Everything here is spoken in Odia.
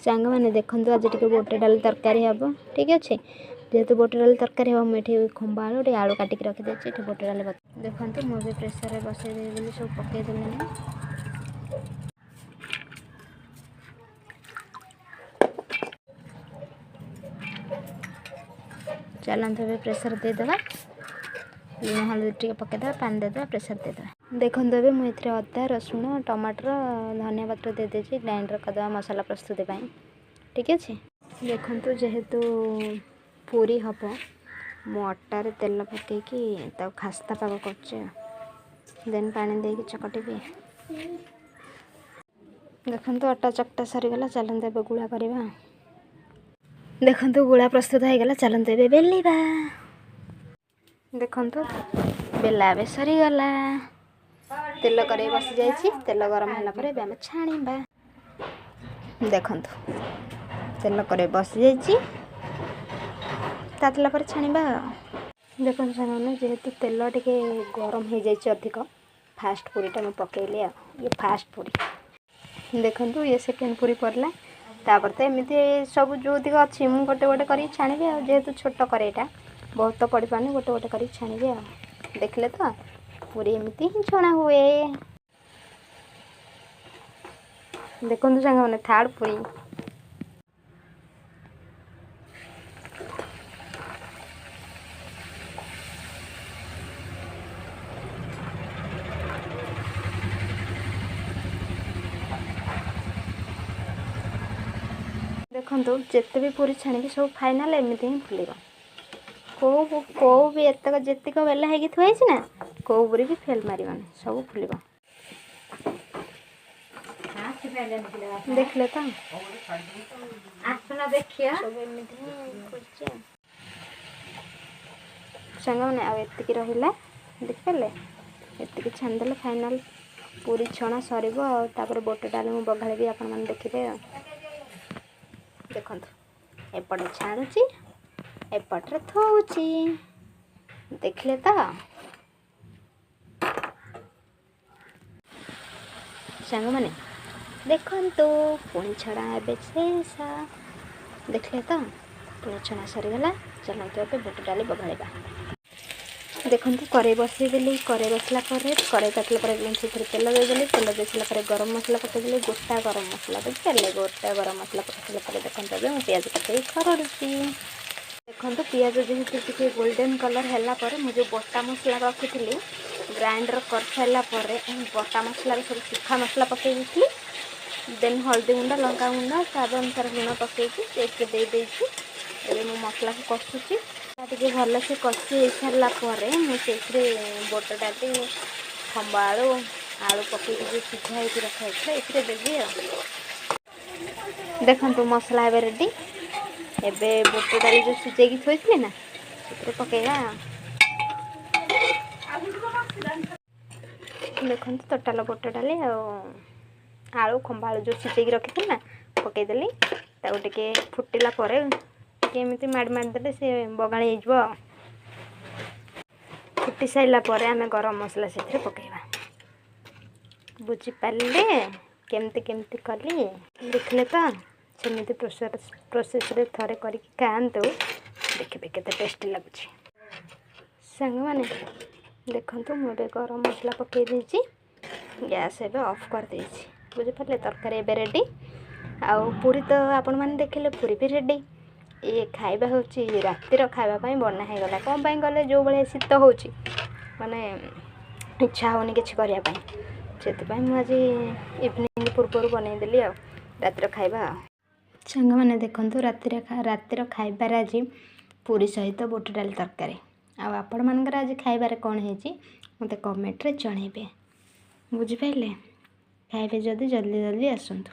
ସାଙ୍ଗମାନେ ଦେଖନ୍ତୁ, ଆଜି ଟିକେ ବୁଟ ଡାଲି ତରକାରୀ ହେବ। ଠିକ୍ ଅଛି, ଯେହେତୁ ବୁଟ ଡାଲି ତରକାରୀ ହେବ, ମୁଁ ଏଠି ଖମ୍ବ ଆଳୁ, ଟିକେ ଆଳୁ କାଟିକି ରଖିଦେଇଛି। ଏଠି ବୁଟ ଡାଲି ଦେଖନ୍ତୁ, ମୁଁ ଏବେ ପ୍ରେସରରେ ବସେଇଦେବି ବୋଲି ସବୁ ପକେଇଦେଲିଣି। ଚାଲନ୍ତୁ, ଏବେ ପ୍ରେସର ଦେଇଦେବା। ଲୁଣ ହଳଦୀ ଟିକେ ପକାଇଦେବା, ପାଣି ଦେଇଦେବା, ପ୍ରେସର ଦେଇଦେବା। ଦେଖନ୍ତୁ, ଏବେ ମୁଁ ଏଥିରେ ଅଦା, ରସୁଣ, ଟମାଟର, ଧନିଆ ପତ୍ର ଦେଇଦେଇଛି। ଗ୍ରାଇଣ୍ଡର କରିଦେବା ମସଲା ପ୍ରସ୍ତୁତି ପାଇଁ। ଠିକ୍ ଅଛି, ଦେଖନ୍ତୁ, ଯେହେତୁ ପୁରୀ ହେବ, ମୁଁ ଅଟାରେ ତେଲ ପକାଇକି ତାକୁ ଖାସ୍ତା ପାଗ କରୁଛି। ଦେନ୍ ପାଣି ଦେଇକି ଚକଟିବି। ଦେଖନ୍ତୁ, ଅଟା ଚକଟା ସରିଗଲା। ଚାଲନ୍ତୁ, ଏବେ ଗୁଳା କରିବା। ଦେଖନ୍ତୁ, ଗୁଳା ପ୍ରସ୍ତୁତ ହେଇଗଲା। ଚାଲନ୍ତୁ, ଏବେ ବେଲିବା। ଦେଖନ୍ତୁ, ବେଲା ଏବେ ସରିଗଲା। ତେଲ କରେଇ ବସିଯାଇଛି। ତେଲ ଗରମ ହେଲା ପରେ ଏବେ ଆମେ ଛାଣିବା। ଦେଖନ୍ତୁ, ତେଲ କରେଇ ବସିଯାଇଛି। ତାତିଲା ପରେ ଛାଣିବା। ଦେଖନ୍ତୁ ସାଙ୍ଗମାନେ, ଯେହେତୁ ତେଲ ଟିକେ ଗରମ ହେଇଯାଇଛି ଅଧିକ, ଫାଷ୍ଟ ପୁରୀଟା ମୁଁ ପକେଇଲି। ଆଉ ଇଏ ଫାଷ୍ଟ ପୁରୀ। ଦେଖନ୍ତୁ, ଇଏ ସେକେଣ୍ଡ ପୁରୀ ପଡ଼ିଲା। ତାପରେ ତ ଏମିତି ସବୁ ଯେଉଁତିକ ଅଛି, ମୁଁ ଗୋଟେ ଗୋଟେ କରିକି ଛାଣିବି। ଆଉ ଯେହେତୁ ଛୋଟ କରେଇଟା, ବହୁତ ତ ପଡ଼ିପାରୁନି, ଗୋଟେ ଗୋଟେ କରିକି ଛାଣିବି। ଆଉ ଦେଖିଲେ ତ, ପୁରୀ ଏମିତି ହିଁ ଛଣା ହୁଏ। ଦେଖନ୍ତୁ ସାଙ୍ଗମାନେ, ଥାର୍ଡ଼ ପୁରୀ। ଦେଖନ୍ତୁ, ଯେତେ ବି ପୁରୀ ଛାଣିବି, ସବୁ ଫାଇନାଲ୍ ଏମିତି ହିଁ ଫୁଲିବ। କେଉଁ କେଉଁ ବି ଏତକ ଯେତିକ ବେଲା ହେଇକି ଥୁଆ ହେଇଛି ନା, କେଉଁ ପୁରୀ ବି ଫେଲ୍ ମାରିବନି, ସବୁ ଫୁଲିବ। ଦେଖିଲେ ତ? ଆସୁନ ଦେଖିବା। ସବୁ ଏମିତି ହିଁ କରୁଛି ସାଙ୍ଗମାନେ। ଆଉ ଏତିକି ରହିଲା, ଦେଖିପାରିଲେ? ଏତିକି ଛାଣିଦେଲେ ଫାଇନାଲ୍ ପୁରୀ ଛଣା ସରିବ। ଆଉ ତାପରେ ବୁଟ ଡାଲି ମୁଁ ବଘାଳିବି, ଆପଣମାନେ ଦେଖିବେ। ଆଉ ଦେଖନ୍ତୁ, ଏପଟେ ଛାଣୁଛି, ଏପଟରେ ଥୋଉଛି। ଦେଖିଲେ ତ ସାଙ୍ଗମାନେ? ଦେଖନ୍ତୁ, ପୁଣି ଛଣା ଏବେ ଶେଷ। ଦେଖିଲେ ତ, ପୁଣି ଛଣା ସରିଗଲା। ଚାଲନ୍ତୁ, ଏବେ ବୁଟ ଡାଲି ବଘାଳିବା। ଦେଖନ୍ତୁ, କରେଇ ବସେଇଦେଲି। କରେଇ ବସିଲା ପରେ, କରେଇ ତାତିଲା ପରେ ସେଥିରେ ତେଲ ଦେଇଦେଲି। ତେଲ ଦେଇସାରିଲା ପରେ ଗରମ ମସଲା ପକାଇଦେଲି, ଗୋଟା ଗରମ ମସଲା। ବୁଝିପାରିଲେ? ଗୋଟା ଗରମ ମସଲା ପକାଇସାରିଲା ପରେ ଦେଖନ୍ତୁ, ଏବେ ମୁଁ ପିଆଜ ପକାଇ ଖରଡ଼ୁଛି। ଦେଖନ୍ତୁ, ପିଆଜ ଯେହେତୁ ଟିକେ ଗୋଲ୍ଡେନ୍ କଲର୍ ହେଲା ପରେ, ମୁଁ ଯେଉଁ ବଟା ମସଲା ରଖିଥିଲି, ଗ୍ରାଇଣ୍ଡର କରିସାରିଲା ପରେ ବଟା ମସଲାରେ ସବୁ ଶୁଖା ମସଲା ପକାଇ ଦେଇଥିଲି। ଦେନ୍ ହଳଦୀ ଗୁଣ୍ଡ, ଲଙ୍କା ଗୁଣ୍ଡ, ସ୍ୱାଦ ଅନୁସାରେ ଲୁଣ ପକାଇକି ସେଥିରେ ଦେଇଦେଇଛି। ଏବେ ମୁଁ ମସଲାକୁ କଷୁଛି। ଟିକେ ଭଲସେ କଷି ହେଇସାରିଲା ପରେ ମୁଁ ସେଥିରେ ବୁଟ ଡାଲି, ଖମ୍ବ ଆଳୁ, ଆଳୁ ପକାଇକି ଯେଉଁ ସିଝା ହେଇକି ରଖା ହେଇଥିଲା, ଏଥିରେ ଦେବି। ଆଉ ଦେଖନ୍ତୁ, ମସଲା ଏବେ ରେଡ଼ି। ଏବେ ବୁଟ ଡାଲି ଯେଉଁ ସିଝେଇକି ଥୋଇଥିଲି ନା, ସେଥିରେ ପକାଇବା। ଦେଖନ୍ତୁ, ଟୋଟାଲ ବୁଟ ଡାଲି ଆଉ ଆଳୁ, ଖମ୍ବ ଆଳୁ ଯେଉଁ ସିଝେଇକି ରଖିଥିଲି ନା, ପକାଇଦେଲି। ତାକୁ ଟିକେ ଫୁଟିଲା ପରେ ଟିକେ ଏମିତି ମାଡ଼ି ମାଡ଼ି ଦେଲେ ସେ ବଘାଳି ହେଇଯିବ। ଆଉ ଫୁଟି ସାରିଲା ପରେ ଆମେ ଗରମ ମସଲା ସେଥିରେ ପକାଇବା। ବୁଝିପାରିଲେ କେମିତି କେମିତି କଲି? ଦେଖିଲେ ତ? ସେମିତି ପ୍ରୋସେସ୍ରେ ଥରେ କରିକି ଖାଆନ୍ତୁ, ଦେଖିବେ କେତେ ଟେଷ୍ଟି ଲାଗୁଛି। ସାଙ୍ଗମାନେ ଦେଖନ୍ତୁ, ମୁଁ ଏବେ ଗରମ ମସଲା ପକାଇ ଦେଇଛି। ଗ୍ୟାସ୍ ଏବେ ଅଫ୍ କରିଦେଇଛି। ବୁଝିପାରିଲେ? ତରକାରୀ ଏବେ ରେଡ଼ି। ଆଉ ପୁରୀ ତ ଆପଣମାନେ ଦେଖିଲେ, ପୁରୀ ବି ରେଡ଼ି। ଇଏ ଖାଇବା ହେଉଛି ରାତିର ଖାଇବା ପାଇଁ ବନା ହେଇଗଲା। କ'ଣ ପାଇଁ ଗଲେ, ଯେଉଁ ଭଳିଆ ଶୀତ ହେଉଛି, ମାନେ ଇଚ୍ଛା ହେଉନି କିଛି କରିବା ପାଇଁ। ସେଥିପାଇଁ ମୁଁ ଆଜି ଇଭିନିଂ ପୂର୍ବରୁ ବନେଇଦେଲି ଆଉ ରାତିର ଖାଇବା। ଆଉ ସାଙ୍ଗମାନେ ଦେଖନ୍ତୁ, ରାତିରେ ରାତିର ଖାଇବାରେ ଆଜି ପୁରୀ ସହିତ ବୁଟ ଡାଲି ତରକାରୀ। ଆଉ ଆପଣମାନଙ୍କର ଆଜି ଖାଇବାରେ କ'ଣ ହେଇଛି, ମୋତେ କମେଣ୍ଟରେ ଜଣେଇବେ। ବୁଝିପାରିଲେ? ଖାଇବେ ଯଦି ଜଲ୍ଦି ଜଲ୍ଦି ଆସନ୍ତୁ।